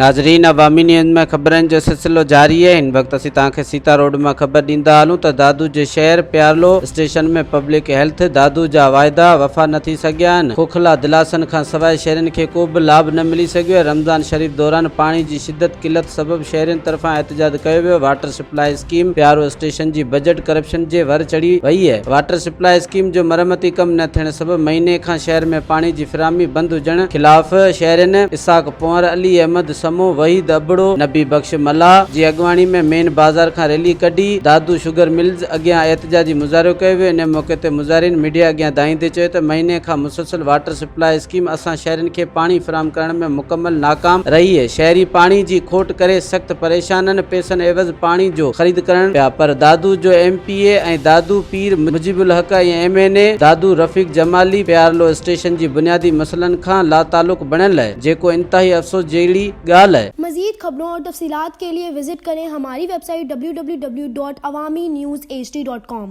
ناظرين عوامي نيوز ۾ خبرن جو سلسلو جاري آهي هن وقت اسين توهان کي سيتا روڊ مان خبر ڏيندا هلون ته دادو جي شهر پيارلو اسٽيشن ۾ پبلڪ هيلٿ دادو جا واعدا وفا نه ٿي سگهيا آهن کوکلا دلاسن کان سواء شهرين کي ڪو به لاڀ نه ملي سگهيو آهي رمضان شريف دوران پاڻي جي شدت قلت سبب شهرين طرفان احتجاج ڪيو ويو واٽر سپلاء اسڪيم پيارو اسٽيشن جي بجيٽ ڪرپشن جي ور چڙهي وئي آهي واٽر سپلاء اسڪيم جو مرمتي ڪم نه ٿيڻ سبب مهيني کان شهر ۾ پاڻي جي فراهمي بند هجڻ خلاف شهرين اسحاق پنهور، علي احمد سمون، وحيد ابڙو، نبي بخش ملاح جي اڳواڻي ۾ مين بازار کان ريلي ڪڍي دادو شگر ملز اڳيان احتجاجي مظاهرو ڪيو ويو، ان موقعي تي مظاهرين ميڊيا اڳيان دانهيندي چيو ته مهيني کان مسلسل واٽر سپلاء اسڪيم اسان شهرين کي پاڻي فراهم ڪرڻ ۾ مڪمل ناڪام رهي، شهري پاڻي جي کوٽ ڪري سخت پريشان آهن، پئسن عيوض پاڻي جو خريد ڪرڻ پيا پر دادو جو M P A ۽ Dadu Pir Mujib ul Haq ۽ M N A Dadu Rafiq Jamali Pyarlo station جي بنيادي مسئلن کان لاتعلق بڻيل آهي جيڪو انتهائي افسوس جهڙي ڳالهه آهي. مزيد خبرون اور تفصيلات کے لئے وزٽ ڪرين ھماري web site www.awamiNewsHD.com.